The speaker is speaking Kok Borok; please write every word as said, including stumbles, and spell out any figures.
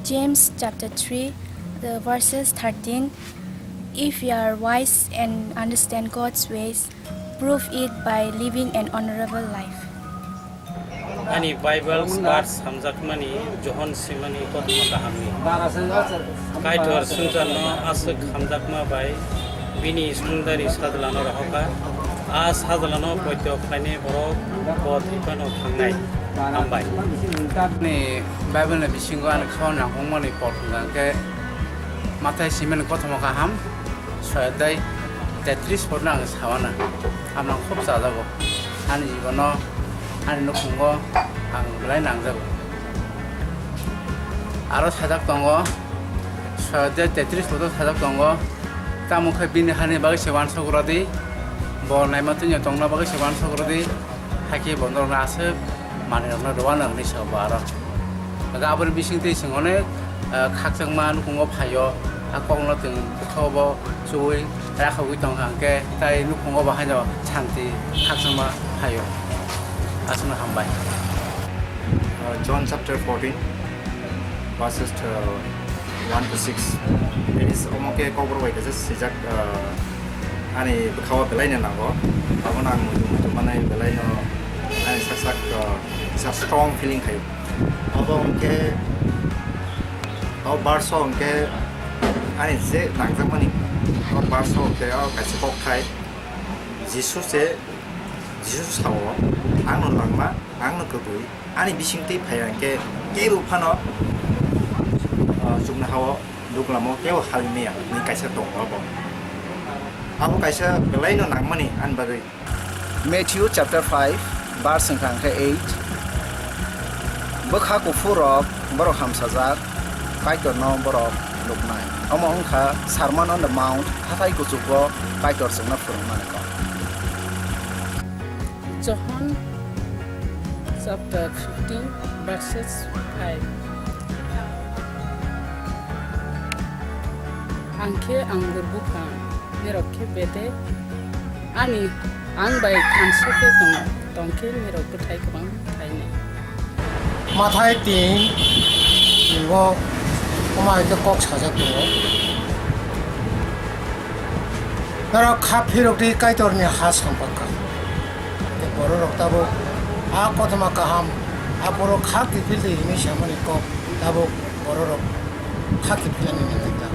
James chapter three, the verses thirteen. If you are wise and understand God's ways, prove it by living an honorable life. Ani Bible verse hamjakmani Johon simani kothoma kahamni. Kaitor swngcharno aswk hamjakma bai bini swngdari sajlano rohorkha. A sajlano poito khlainai borok bo thwi phano thangnai. Hambai. Ani Bible ni bisingo ani khorang nangkukmani por hwnkha khe Mathai simani kothoma kaham. Soi adai tetris porno ang sawana. Hamno khub chajago. Ani jibono, ani nukhungo ang belai nangjago. Aro sajak tongo, soi adai tetris porno sajak tongo. Tamo khe bini hani bagwi se uansuk rwdi, bo naima tungya tongna bagwi se uansuk rwdi. Hakhe bo norokno aswk manwirokno rwano hwnwi sa bo aro. Hwnkhe aboni bisingtwi chwng onek, eh, khakchangma nukhungo phaio, a kokno chwng bwkhao bo chuwi rakhogwi tongkha, hwnkhe tai nukhungo bo haino santi khakchangma phaio. Aswkno hambai. Uh, John chapter fourteen, verses, uh, one to six. It is omo khe kokborok bai kaisa swijak, uh, ani bwkhao belaino nango. Abono ang muitu muitu manai belaino ani sak sak, uh, kisa strong feeling khaio. Abo hwnkhe, o verse o hwnkhe ani je nangjakmani, o verse o hwnkhe o kaisa kokthai, Jisu se, Jisu sao, "Angno langma, angno kwbwi, ani bisingtwi phaiya hwnkhe kebo phano, uh, chuknohao duglamo kebo hal maya," hwnwi kaisa tongo abo. Abo kaisa belaino nangmani ani bagwi. Matthew chapter five, verse wngkha hwnkhe eight. Bwkha kuphurrok borok hamsajak, Kaitorno borok nuknai. Omo wngkha Sermon on the Mount, hathai kuchugo Kaitor chwngno phwrwngmani kok. John chapter fifteen, verses five. Ang khe anggur buphang, nirok khe bede ani ang bai thansa khe tong, tong khe nirok bwthai kwbang thainai. Mathai tin, abo omo hai khe kok sajak tongo. Norok kha phirok di Kaitorni ha sampakha. Tei bororok tabuk a kothoma kaham, aphuru kha kiphil di hwnwi samani kok tabuk bororok kha kiphilani nangkha.